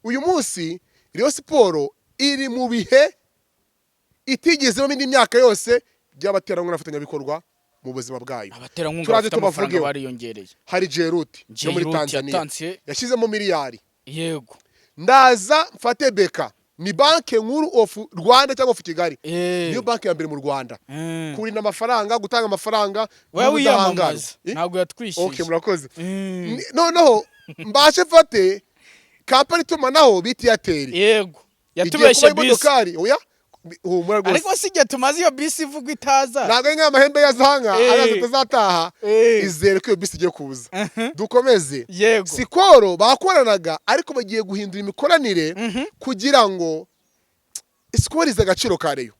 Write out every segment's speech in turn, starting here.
Uyu munsi Rayon Sport iri mu bihe itigezemo indi myaka yose by'abaterankunga n'abafatanyabikorwa mu buzima bwayo. Abaterankunga Turaje bafite amafaranga tubavugeho. bariyongereye. Hari Jayrutty yo muri Jayrutty Tanzania yatanze yashyizemo miliyari. Ndaza mfate BK, ni Banki Nkuru of Rwanda cyangwa of Kigali, niyo banki ya mbere mu Rwanda kurinda amafaranga, gutanga amafaranga Wowe n'ubudahangarwa. wiyamamaza. Eh? Ntabwo yatwishyuye. Okay, murakoze. Noneho mbashe mfate kampani itumanaho bita Airtel. Igiye Yatubeshye kuba bisi. imodokari. Oya, humura rwose. Ariko si igihe tumaze iyo bisi ivugwa itaza. Ntabwo ari nk'amahembe ya zanka araza atazataha. Izere ko iyo bisi igiye kuza. Dukomeze. Skol bakoranaga, ariko bagiye guhindura imikoranire kugira ngo Skol izi agaciro ka Rayon.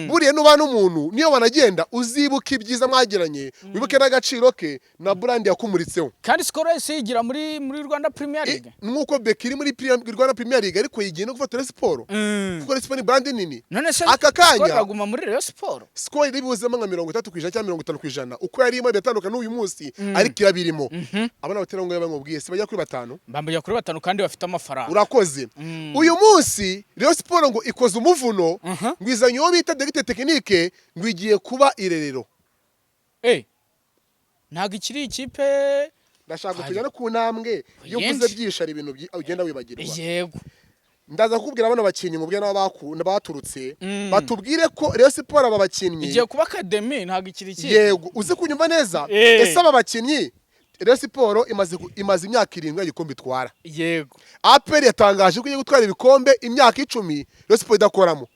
Buriya nuba n'umuntu, niyo wanagenda uzibuka ibyiza mwagiranye, wibuke n'agaciro ke na brand yakumuritseho. Kandi Skol yahise yigira muri Rwanda Premier League. Nk'uko BK iri muri Rwanda Premier League, ariko yigiye no gufata Rayon Sport, kuko Rayon Sport ni brand nini. None se Aka kanya Skol iraguma muri Rayon Sport? Skol iri buzemo nka 30% cyangwa 50%. Uko yari irimo biratandukana n'uyu munsi, ariko irabirimo. Aba ni abaterankunga bamubwiye, si bajya kuri batanu? Bambajya kuri batanu kandi bafite amafaranga. Urakoze. Uyu munsi Rayon Sport ngo ikoze umuvuno, ngo izanye uwo bita directeur technique, ngo igiye kuba irerero. Ntabwo ikiri ikipe. Ndashaka Hari. tujyane ku ntambwe. Iyo Yindi. uvuze byinshi hari ibintu ugenda wibagirwa. Ndaza kukubwira bano bakinnyi, mubwire n'aho baturutse, batubwire ko Rayon Sport aba bakinnyi Igiye kuba academy, ntabwo ikiri ikipe. Yego, uzi kunyumva neza. Ese aba bakinnyi, Rayon Sport imaze imyaka 7 igikombe itwara. APR yatangaje ko igiye gutwara ibikombe imyaka 10 Rayon Sport idakoramo.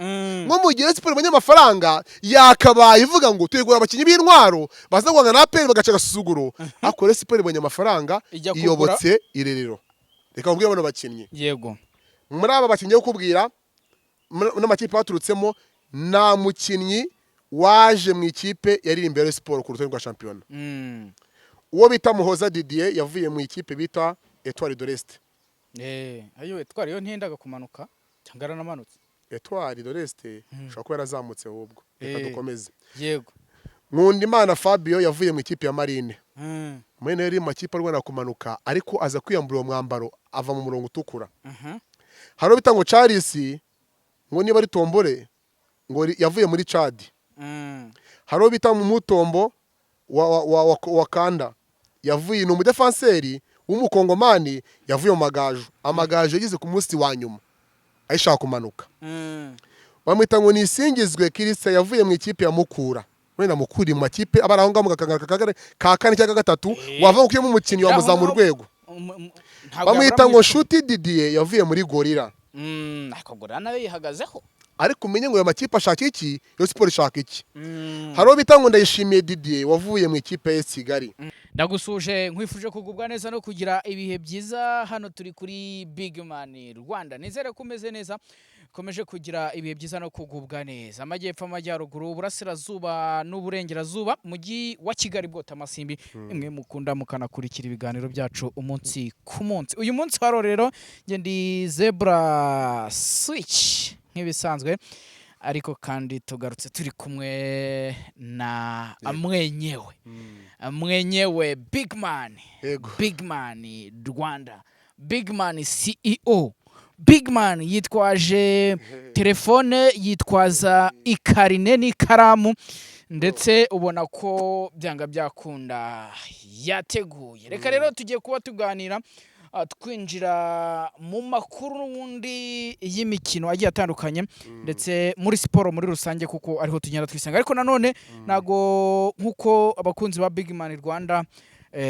Nko mu gihe Rayon Sport ibonye amafaranga, yakabaye ivuga ngo tuyigura abakinnyi b'intwaro baza guhangana na APR bagaca agasuzuguro. Ariko Rayon Sport ibonye amafaranga, Ijya kugura- iyobotse irerero. Reka nkubwire bano bakinnyi. Muri aba bakinnyi yo kukubwira n'amakipe baturutsemo, nta mukinnyi waje mu ikipe yari imbere ya Sport ku rutonde rwa shampiyona. Uwo bita Muhoza Didier yavuye mu ikipe bita Etoile de l'Est. Ayo Etoile yo ntiyendaga kumanuka cyangwa yaranamanutse? Etoile de l'Est ushobora kuba yarazamutse ahubwo. Reka dukomeze. Nkundimana Fabio yavuye mu ikipe ya Marine. Marine yari mu makipe arwana kumanuka, ariko aza kwiyambura uwo mwambaro, ava mu murongo utukura. Hari uwo bita ngo Charles, ngo niba ari Tombore, ngo yavuye muri Chad. Hari uwo bita Mutombo wa Kanda, yavuye, ni umudefanseri w'umukongomani, yavuye mu Magaju. Amagaju yageze ku munsi wa nyuma ayishaka kumanuka. Bamwita ngo nisingizwe Kirisa, yavuye mu ikipe ya Mukura. Wenda Mukura iri mu makipe aba ari aho ngaho mu gakangara ka kane cyangwa ka gatatu, wava ukuyemo umukinnyi Aho wamuzamura ngaho- urwego. Ntabwo Bamwita yabura ngo mu Nshuti Didier, yavuye muri Gorilla. Ariko Gorilla nayo yihagazeho. Ariko umenye ngo ayo makipe ashaka iki, iyo siporo ishaka iki. Hari uwo bita ngo Ndayishimiye Didier, wavuye mu ikipe ya Kigali. Ndagusuje, nkwifuje kugubwa neza no kugira ibihe byiza. Hano turi kuri Big Man Rwanda. Nizere ko umeze neza, ukomeje kugira ibihe byiza no kugubwa neza. Amajyepfo, amajyaruguru, uburasirazuba n'uburengerazuba, mujyi wa Kigali, bwota amasimbi, imwe mukunda mukanakurikira ibiganiro byacu umunsi ku munsi. Uyu munsi wa rero njye ndi Zebra Switch nk'ibisanzwe, ariko kandi tugarutse turi kumwe na mwenyewe, mwenyewe Big Man. Big Man Rwanda, Big Man CEO, Big Man yitwaje telefone, yitwaza ikarine n'ikaramu, ndetse ubona ko byanga byakunda yateguye. Reka rero tugiye kuba tuganira, twinjira mu makuru n'ubundi y'imikino agiye atandukanye, ndetse muri siporo muri rusange, kuko ariho tugenda twisanga. Ariko nanone ntago, nk'uko abakunzi ba Big Man Rwanda,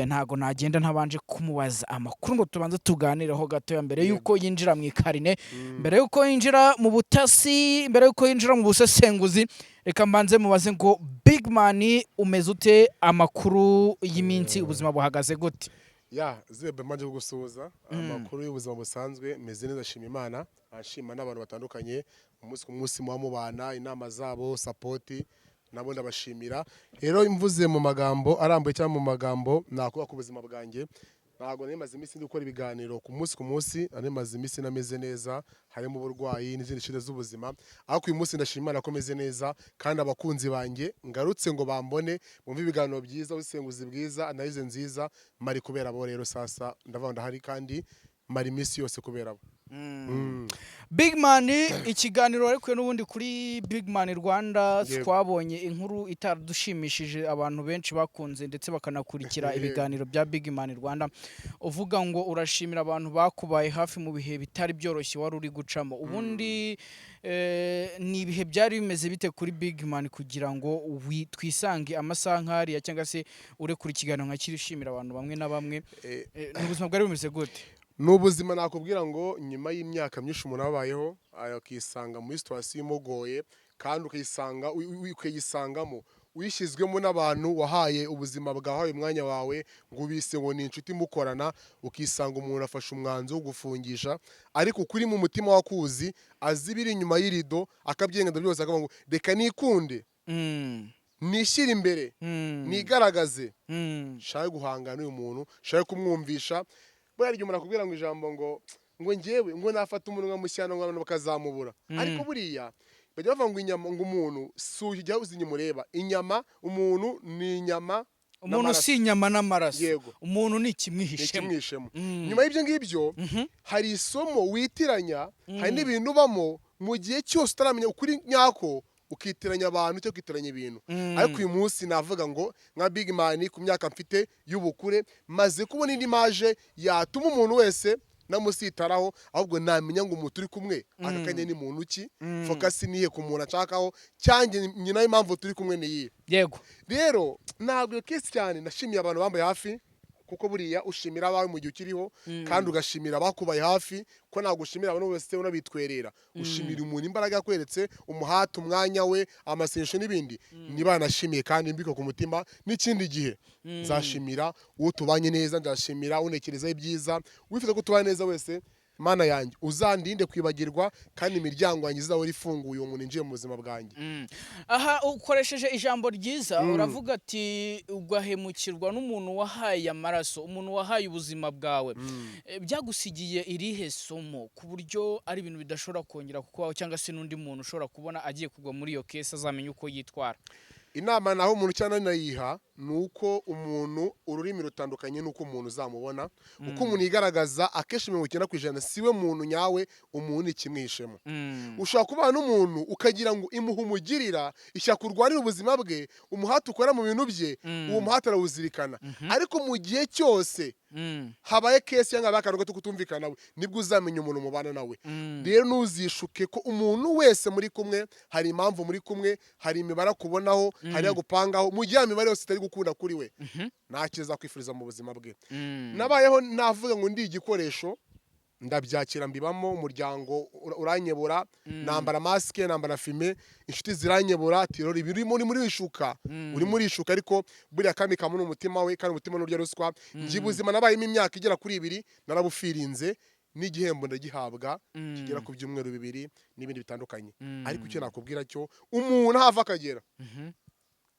ntago nagenda ntabanje kumubaza amakuru ngo tubanze tuganireho gatoya mbere y'uko yinjira mu ikarine, mbere y'uko yinjira mu butasi, mbere y'uko yinjira mu busesenguzi. Reka mbanze mubaze ngo: Big Man, umeze ute? Amakuru y'iminsi, ubuzima buhagaze gute? Ya Zebe, mbanje kugusuhuza. Amakuru y'ubuzima busanzwe, meze neza, shima Imana, ashima n'abantu batandukanye umunsi ku munsi muba mubana, inama zabo, support, nabo ndabashimira. Rero mvuze mu magambo arambuye cyangwa mu magambo nakuba ku buzima bwanjye, ntabwo nari maze iminsi ndi gukora ibiganiro ku munsi ku munsi. Nari maze iminsi nameze neza, harimo uburwayi n'izindi shida z'ubuzima, ariko uyu munsi ndashima Imana ko meze neza, kandi abakunzi banjye ngarutse ngo bambone, bumve ibiganiro byiza, ubusesenguzi bwiza, analyse nziza, mari kubera bo. Rero sasa ndavuga ndahari kandi mari iminsi yose kubera bo. Big Man, ikiganiro ariko n'ubundi kuri Big Man Rwanda, twabonye inkuru itaradushimishije, abantu benshi bakunze ndetse bakanakurikira ibiganiro bya Big Man Rwanda, uvuga ngo urashimira abantu bakubaye hafi mu bihe bitari byoroshye wari uri gucamo. Ubundi ni ibihe byari bimeze bite kuri Big Man kugira ngo twisange amasaha nk'ariya, cyangwa se urekura ikiganiro nka kiri ushimira abantu bamwe na bamwe? Ni ubuzima bwari bumeze gute? Ni ubuzima nakubwira ngo nyuma y'imyaka myinshi umuntu abayeho, akisanga muri situation imugoye, kandi ukayisanga ukayisangamo wishyizwemo n'abantu wahaye ubuzima bwawe, umwanya wawe, ngo ubise ngo ni inshuti mukorana, ukisanga umuntu afashe umwanzuro wo gufungisha, ariko ukuri mu mutima wakuzi, azi ibiri inyuma y'irido, akabyengenda byose, akavuga ngo reka nikunde, nishyire imbere, nigaragaze, nshake guhangana n'uyu muntu, nshake kumwumvisha. Buriya igihe umuntu akubwira ngo ijambo ngo njyewe ngo nafata umuntu nkamushyana, ngo abantu bakazamubura. Ariko buriya bajya bavuga ngo inyama, ngo umuntu si ujya uzi inyuma ureba inyama, umuntu ni inyama Umuntu n'amaraso. si inyama n'amaraso. Yego. Umuntu ni Ni ikimwihishemo. Ikimwishemo. Nyuma y'ibyo ngibyo, hari isomo witiranya, hari n'ibintu ubamo mu gihe cyose utaramenya ukuri nyako, ukitiranya abantu cyangwa ukitiranya ibintu. Ariko uyu munsi navuga ngo nka Big Man, ku myaka mfite y'ubukure, maze kubona indi image yatuma umuntu wese namusitaraho, ahubwo namenya ngo umuntu turi kumwe aka kanya ni muntu ki, focus niye ku muntu ashakaho, cyangwa nyina impamvu turi kumwe ni iyihe. Rero ntabwo iyo case cyane nashimiye abantu bambaye hafi, kuko buriya ushimira abawe mu gihe ukiriho, kandi ugashimira abakubaye hafi, ko ntabwo ushimira abantu bose unabitwerera. Ushimira umuntu imbaraga yakweretse, umuhate, umwanya we, amasengesho n'ibindi. Niba nashimiye kandi mbiko ku mutima, n'ikindi gihe nzashimira uwo tubanye neza, nzashimira unekerezaho ibyiza, wifuza ko tubana neza wese. Mana yanjye, uzandinde kwibagirwa, kandi imiryango yanjye izahora ifunguye uwo muntu yinjiye mu buzima bwanjye. Aha ukoresheje ijambo ryiza, uravuga ati ugahemukirwa n'umuntu wahaye amaraso, umuntu wahaye ubuzima bwawe. Byagusigiye irihe somo ku buryo ari ibintu bidashobora kongera kukubaho, cyangwa se n'undi muntu ushobora kubona agiye kugwa muri iyo case azamenya uko yitwara? Inama naho umuntu cyangwa nayiha ni uko umuntu ururimi rutandukanye n'uko umuntu uzamubona, uko umuntu yigaragaza akenshi 90% si we muntu nyawe. Umuntu ni ikimwihishemo. Ushobora kubana n'umuntu ukagira ngo imuha umugirira, ishyaka urwanira ubuzima bwe, umuhate ukora mu bintu bye, uwo muhate arawuzirikana, ariko mu gihe cyose habaye case cyangwa habaye akantu gato kutumvikana nawe, nibwo uzamenya umuntu mubana nawe. Rero ntuzishuke ko umuntu wese muri kumwe hari impamvu muri kumwe, hari imibare akubonaho, hari agupangaho. Mu gihe imibare yose itari gukunda kuri we, nta cyiza akwifuriza mu buzima bwe. Nabayeho navuga ngo ndi igikoresho, ndabyakira, mbibamo. Umuryango uranyebura, nambara masque, nambara fumé, inshuti ziranyebura ati rero ibi urimo urimo urishuka, urimo urishuka. Ariko buriya kami kamwe ni umutima we, kandi umutima nurya ruswa. Njye ubuzima nabayemo imyaka igera kuri 2 narabufirinze, n'igihembo ndagihabwa kigera ku byumweru 2 n'ibindi bitandukanye. Ariko icyo nakubwira cyo, umuntu ahava akagera,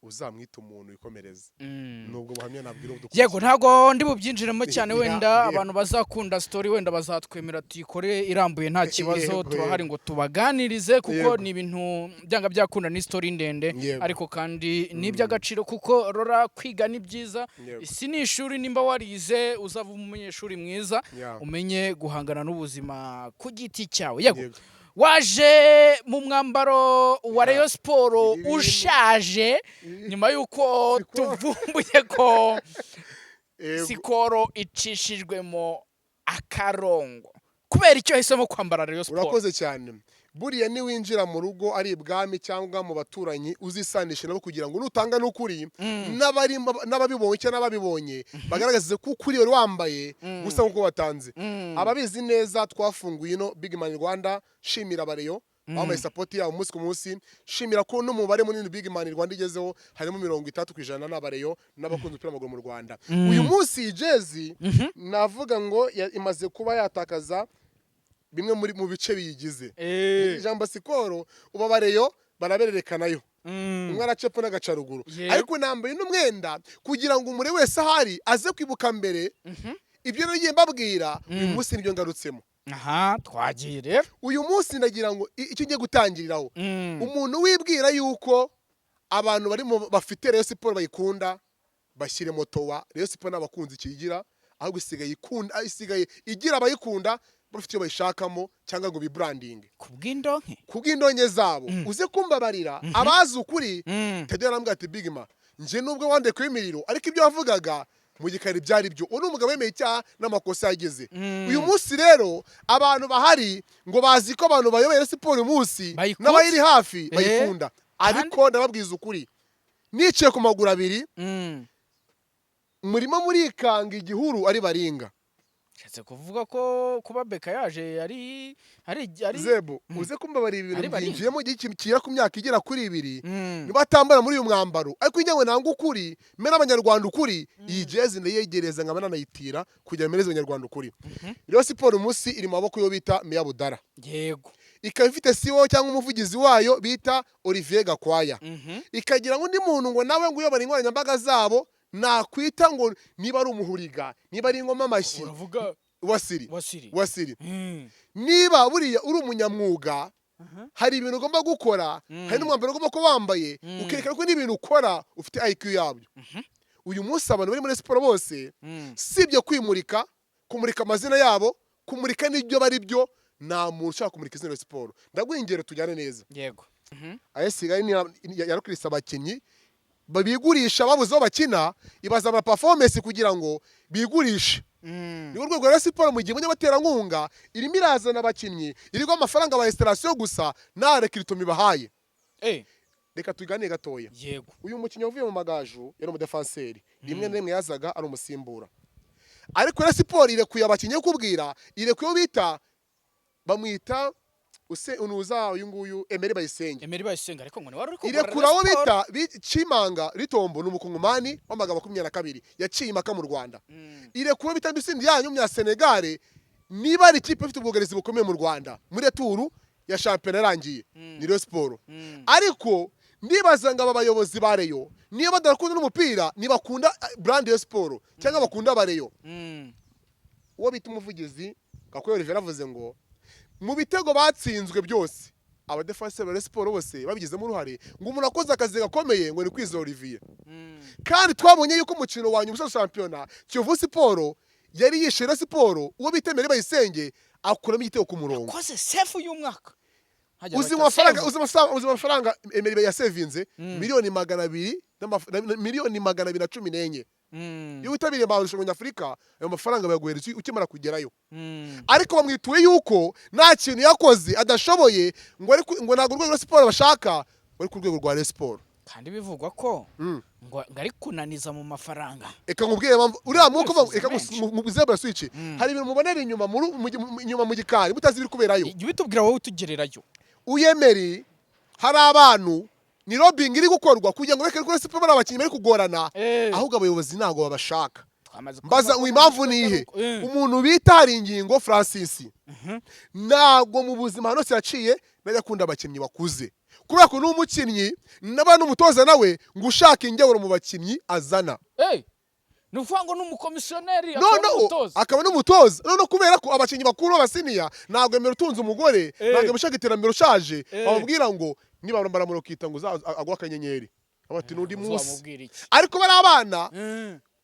uzamwita umuntu wikomereza. Nubwo buhamya nabwira ubu. Yego, ntabwo ndi bubyinjiremo cyane. Wenda abantu bazakunda story wenda bazatwemera tuyikore irambuye, nta kibazo. Turahari ngo tubaganirize, kuko ni ibintu byanga byakunda, ni story ndende, ariko kandi ni iby'agaciro, kuko rora kwiga ni byiza. Isi ni ishuri, nimba warize uzava umunyeshuri mwiza, umenye guhangana n'ubuzima ku giti cyawe. Yego. Waje mu mwambaro wa Rayon Sport Ibi bintu- ushaje, nyuma y'uko Sikoro. tuvumbuye ko Sikoro icishijwemo akarongo. Kubera icyo yahisemo kwambara Rayon Sport? Urakoze cyane. Buriya niwinjira mu rugo, ari ibwami cyangwa mu baturanyi, uzisanishe nabo kugira ngo nutanga n'ukuri, n'ababibonye cyangwa n'ababibonye bagaragaze ko ukuri wari wambaye gusa nk'uko watanze. Ababizi neza, twafunguye ino Big Man Rwanda, shimira abareyo bambaye support yabo umunsi ku munsi, shimira ko n'umubare munini Big Man Rwanda igezeho harimo 30% n'abareyo n'abakunzi umupira w'amaguru mu Rwanda. Uyu munsi iyi jezi navuga ngo imaze kuba yatakaza bimwe muri mu bice biyigize. Ijambo Sikoro ubu abareyo barabererekanayo, umwe aracepfa n'agaca ruguru. Ariko nambaye n'umwenda kugira ngo umure wese ahari aze kwibuka mbere ibyo nagiye mbabwira. Uyu munsi nibyo ngarutsemo. Aha twagiye rero. Uyu munsi ndagira ngo icyo ngiye gutangiriraho, umuntu wibwira yuko abantu bari mu bafite Rayon Sport bayikunda, bashyire motowa. Rayon Sport n'abakunzi ikigira, ahubwo isigaye ikunda, isigaye igira abayikunda bafite bafite icyo bayishakamo cyangwa ngo bibrandinge. Ku bw'indonke. Ku bw'indonke zabo. Uze kumbabarira, abazi ukuri. Tedo yarambwira ati: "Bigma, njye nubwo wandekuye imiriro, ariko ibyo wavugaga mu gikari byari byo." Uwo ni umugabo wemeye icyaha n'amakosa yagize. Uyu munsi rero abantu bahari ngo bazi ko abantu bayoboye siporo uyu munsi Bayikunze. n'abayiri hafi bayikunda, ariko ndababwiza ukuri niciye ku maguru abiri, murimo murikanga igihuru ari baringa. Nshatse kuvuga ko kuba BK yaje ari Zebu, uze kumbabarira, ibintu Ari baringa. byinjiyemo igihe kigera ku myaka igera kuri 2 niba atambara muri uyu mwambaro. Ariko njyewe nanga ukuri, mbe n'Abanyarwanda ukuri, iyi jezi ndayegereza nkaba nanayitira kugira ngo mpereze Abanyarwanda ukuri. Rero siporo umunsi iri mu maboko yo bita Meya Budara, ikaba ifite CEO cyangwa umuvugizi wayo bita Olivier Gakwaya, ikagira undi muntu ngo nawe ngo uyobora inkoranyambaga zabo, nakwita ngo niba ari umuhuriga, niba ari ingoma amashyi. Uravuga Wasiri. Wasiri. Wasiri. Niba buriya uri umunyamwuga, hari ibintu ugomba gukora, hari n'umwambaro ugomba kuba wambaye, ukerekana ko n'ibintu ukora ufite IQ yabyo. Uyu munsi abantu bari muri siporo bose, sibyo kwimurika, kumurika amazina yabo, kumurika n'ibyo bari byo, nta muntu ushaka kumurika izina rya siporo. Ndaguha ingero tujyane neza. Yego. AS Kigali yarukirise abakinnyi bigurisha, babuze aho bakina, ibazamura performance kugira ngo bigurishe. Ni urwego rwa siporo mu gihe ibonye abaterankunga, irimo irazana abakinnyi, iriho amafaranga ba installation gusa, nta recrutement ibahaye. Reka tuganire gatoya. Yego. Uyu mukinnyi wavuye mu Magaju yari umudefanseri, rimwe na rimwe yazaga ari umusimbura, ariko rero siporo irekuye abakinnyi yo kubwira, irekuye uwo bita, bamwita use unuza uyu nguyu Emery Bayisenge. Emery Bayisenge, ariko ngo ni wari uri kugura Irekura Rayon uwo Sport. bita Chimanga Ritombo, ni umukongomani w'amagabo 22 yaciye impaka mu Rwanda. Irekura bita Ndusindi yanyu w'umunyasenegale. Niba ari ikipe ifite ubwugarizi bukomeye mu Rwanda muri retour ya shampiyona yarangiye, ni Rayon Sport. Ariko ndibaza ngo aba bayobozi ba Rayon, niba badakunda n'umupira, ntibakunda brand ya siporo cyangwa bakunda aba Rayon. Uwo bita umuvugizi Gakwaya Olivier yaravuze ngo mu bitego batsinzwe byose, abadefanse ba Rayon Sport bose babigizemo uruhare, ngo umuntu akoze akazi gakomeye ngo ni Kwizera Olivier. Kandi twabonye yuko umukino wa nyuma usoza shampiyona, Kiyovu Sport yari yishe Rayon Sport, uwo bita Emery Bayisenge akuramo igitego ku murongo. Koze save y'umwaka. Hajya Uzi bahita amafaranga save. Uzi amafaranga Emery yasevinze? Miliyoni 200 miliyoni 214. Iyo witabiriye amarushanwa nyafurika, ayo mafaranga bayaguhereza ukimara kugerayo. Ariko bamwituye yuko nta kintu yakoze, adashoboye, ngo ngo ntabwo urwego rwa siporo bashaka, ngo ari ku rwego rwa Rayon Sport. Kandi bivugwa ko ngo ari kunaniza mu mafaranga. Reka nkubwire impamvu uriya mwuka Kwifuza reka menshi. mu zebra switch, hari ibintu mubonera inyuma inyuma mu gikari mutazi ibiri kuberayo. Jya ubitubwira wowe utugererayo. Uyemeri, hari abantu, ni lobbying iri gukorwa kugira ngo reke kuri siporo bari abakinnyi bari kugorana, ahubwo abayobozi ntabwo babashaka. Twamaze Mbaza kuvuga ngo ko impamvu ni iyihe? Umuntu bita Haringingo Francis, ntabwo mu buzima hano yaciye najya akunda abakinnyi bakuze, kubera ko n'umukinnyi naba n'umutoza nawe ngo ushaka ingeburo mu bakinnyi azana. Ni ukuvuga ngo ni umukomisiyoneri akaba Noneho n'umutoza. Akaba n'umutoza noneho, kubera ko abakinnyi bakuru b'abasiniya ntabwo yemera utunze umugore, ntabwo yemera ushaka iterambere ushaje. Bamubwira ngo niba baramurokita ngo aguhe akanyenyeri, bati n'undi munsi. Uzamubwira iki? Ariko bari abana,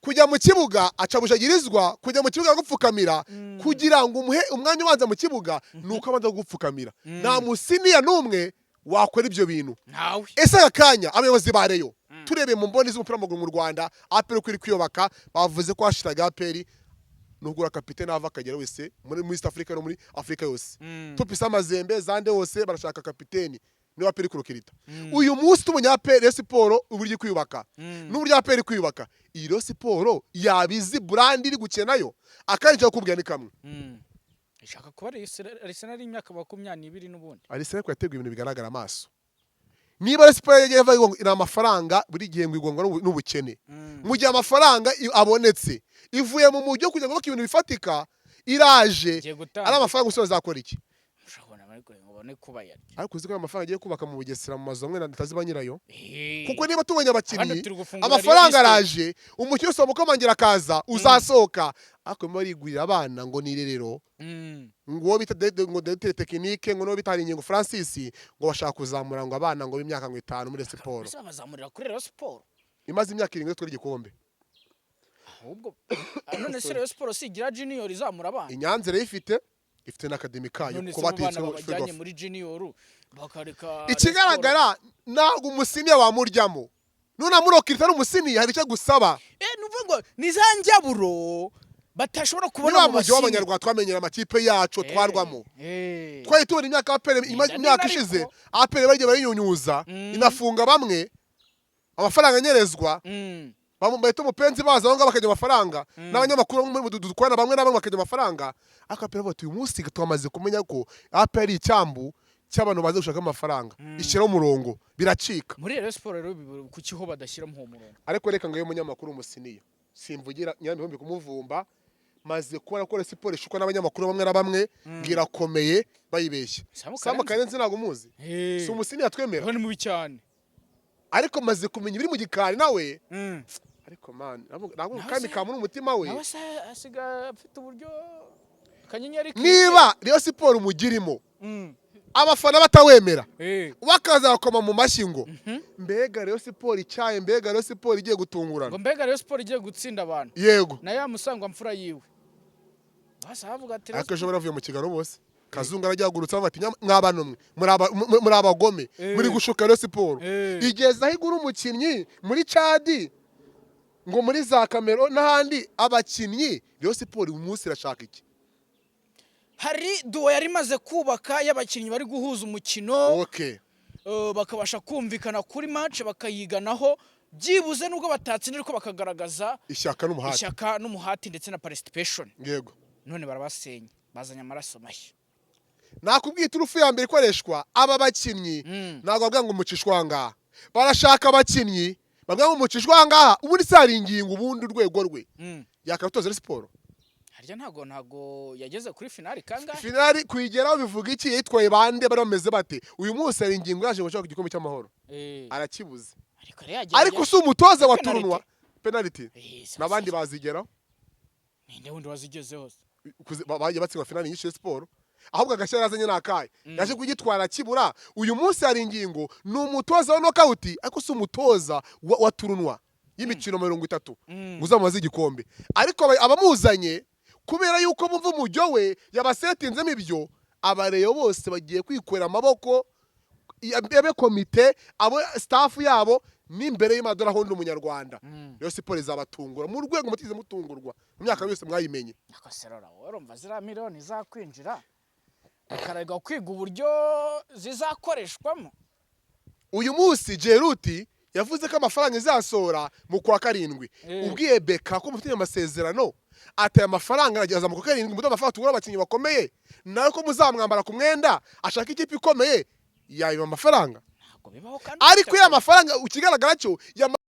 kujya mu kibuga aca bushagirizwa, kujya mu kibuga agupfukamira kugira ngo umuhe umwanya ubanza mu kibuga, ni uko abanza kugupfukamira. Nta musiniya n'umwe wakora ibyo bintu. Ntawe. Ese aka kanya abayobozi ba Rayon, turebeye mu mboni z'umupira w'amaguru mu Rwanda, APR uko iri kwiyubaka, bavuze ko hashiraga APR nugura kapitene ava akagera wese muri East Africa no muri Afrika yose, tupise amazembe zande hose barashaka kapiteni, niwe APR kurukirita. Uyu munsi tubonye APR, Rayon Sport uburyo iri kwiyubaka n'uburyo APR iri kwiyubaka, iyi Rayon Sport yabizi brand iri gukina nayo. Akandi nshaka kukubwira ni kamwe. Ishaka kuba Arsenal y'imyaka 20 n'ubundi. Arsenal ko yateguye ibintu bigaragara amaso. Niba Rayon Sport yagiye ivuga ngo ni amafaranga buri gihe, ngo igongwa n'ubukene, mu gihe amafaranga abonetse ivuye mu mujyi kugira ngo bubake ibintu bifatika, iraje Igiye gutangira. ari amafaranga gusa, bazakora iki? Ushobora bari kureba ngo babone kuba yarya. Ariko uzi ko ayo mafaranga agiye kubaka mu Bugesera mu mazu amwe ntazi ba nyirayo? Kuko niba tubonye Abandi abakinnyi, turi gufungura amafaranga Rayon. araje, umukinnyi wese wamukomangira akaza uzasohoka, ariko barimo barigurira abana ngo ni irerero, ngo uwo bita ngo directeur technique, ngo n'uwo bita Haringingo Francis, ngo bashaka kuzamura ngo abana ngo b'imyaka ngo 5 muri siporo. Ese babazamurira kuri Rayon Sport? Imaze imyaka 7 itwara igikombe. Ahubwo none se Rayon Sport si igira junior izamura abana? Inyanza irayifite. Ifite n'academy kayo None kuko se abo bana bategetswe babajyanye Ferwafa. muri junior, bakareka Ikigaragara, ntabwo umusenior wamuryamo. Nunamurokirita ari umusenior, hari icyo agusaba. Nuvuga ngo ni za njyaburo batashobora kubona Niba mu mujyi basenior. w'Abanyarwanda twamenyera amakipe yacu twarwamo. Twari tubona imyaka APR, Inda imyaka nini. ishize, Ariko. APR bagiye barinyunyuza, inafunga bamwe, amafaranga anyerezwa. Bahita umupenzi baza aho ngaho bakajya amafaranga, n'abanyamakuru bamwe dukorana bamwe na bamwe bakajya amafaranga. Ariko APR bavuga ati: "Uyu munsi twamaze kumenya ko APR ari icyambu cy'abantu baza gushaka amafaranga," ishyiraho umurongo, biracika. Muri Rayon Sport rero, kuki ho badashyiramo uwo murongo? Ariko reka ngo umunyamakuru umusenior, simvugira nyirabihumbi kumuvumba, maze kubona ko siporo ishukwa n'abanyamakuru bamwe na bamwe ngo irakomeye, bayibeshya. Samu Samu Karenzi? Karenzi ntabwo umuzi? Si umusenior twemera? Ho ni mubi cyane. Ariko maze kumenya ibiri mu gikari nawe. Ariko man, ntabwo Nawe kandi kamuri umutima we. Nawe se asiga afite uburyo akanyenyeri Niba Rayon Sport umugirimo, abafana batawemera, bakaza bakoma mu mashyi ngo mbega Rayon Sport icyaye, mbega Rayon Sport igiye gutungurana. Ngo mbega Rayon Sport igiye gutsinda abantu. Yego. Na ya musangwa mfura yiwe basa bavuga ati Ariko ejo baravuye mu kiganiro bose, Kazungu arajyagurutse avuga ati: "Mwabana mwe, muri abagome, muri gushuka Rayon Sport." Igeze aho igura umukinnyi muri Cadi, ngo muri za Cameroon n'ahandi abakinnyi. Rayon Sport uyu munsi irashaka iki? Hari duo yari imaze kubaka y'abakinnyi bari guhuza umukino, bakabasha kumvikana kuri match, bakayiganaho byibuze nubwo batatsinda, ariko bakagaragaza ishyaka n'umuhate. Ishyaka n'umuhati ndetse na participation. None barabasenya, bazanye amaraso mashya. Nakubwiye iturufu ya mbere ikoreshwa aba bakinnyi. Ntabwo bavuga ngo mucishwa ngaha, barashaka abakinnyi bavuga ngo mucishwa ngaha. Ubundi se hari ingingo, ubundi urwego rwe yakabatoza Rayon Sport? Harya ntago yageze kuri finali kangahe? Finali kuyigeraho bivuga iki? Yitwaye bande? Bari bameze bate? Uyu munsi hari ingingo yaje gushaka igikombe cy'Amahoro, arakibuze. Ariko yari yagerageje. Ariko si umutoza wa Penalty. tournoi, penalty. N'abandi bazigeraho. Ninde wundi wazigezeho se? Bagiye batsindwa finali nyinshi ya siporo. Ahubwo agashya yazanye ni akahe? Yaje kugitwara kibura. Uyu munsi hari ingingo ni umutoza wa knockout, ariko si umutoza wa tournoi y'imikino 30 ngo uzamubaze igikombe. Ariko abamuzanye, kubera yuko bumva umujyo we yabasetinzemo ibyo, abareyo bose bagiye kwikorera amaboko, abe komite, abo staff yabo n'imbere y'amadora aho ndi Umunyarwanda. Rero siporo izabatungura mu rwego mutigeze mutungurwa mu myaka yose mwayimenye. Akoserora, wowe urumva ziriya miliyoni zakwinjira, bakarega kwiga uburyo zizakoreshwamo? Uyu munsi Jeruti yavuze ko amafaranga izasohora mu kwa karindwi. Ubwiye beka ko mufitanye amasezerano, ateye amafaranga arageza mu kwa karindwi, muduhe amafaranga tugura abakinnyi bakomeye, nawe ko muzamwambara ku mwenda ashaka ikipe ikomeye, yabiba amafaranga. Ntabwo bibaho kandi. Ariko ya mafaranga, ikigaragara cyo